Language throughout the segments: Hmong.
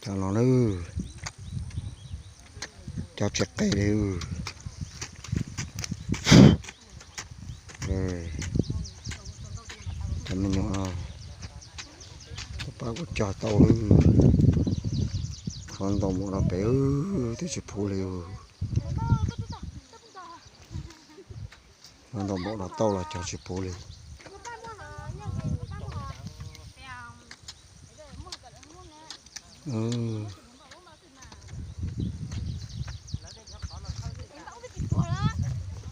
Cov no lawm, cov tsis qe li. Cov me nyuam no, tus pab kuj cog tau lawm. Qhov ntoo npaum no pem twb tsis puv li. Qhov ntoo npaum no tau los cog tsis puv li.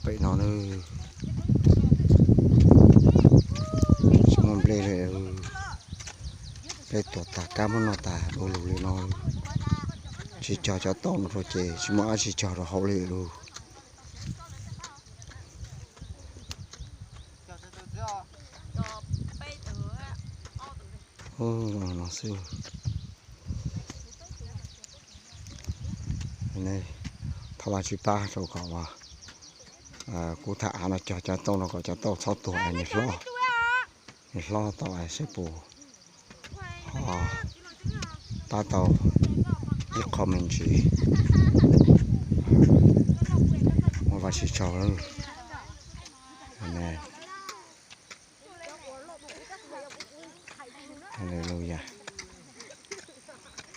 Pem no tsis muaj nplej li, nplej tuag tag, kab muab noj tag du lug li no. Tsis cog cov tauj no rau ces tsis muaj dab tsi cog rau hauv li lawm. No xwb. Thov Vajtswv pab rau kom kuv tham av no cog cov tauj no kom cov tauj txhob tuag, nws hlob, nws hlob tau seb puas ho pab tau ib qho me ntsis. Ua Vajtswv tsaug lawm. Amen. Haleluya.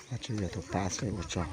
Vajtswv yog tus pab xwb, ua tsaug.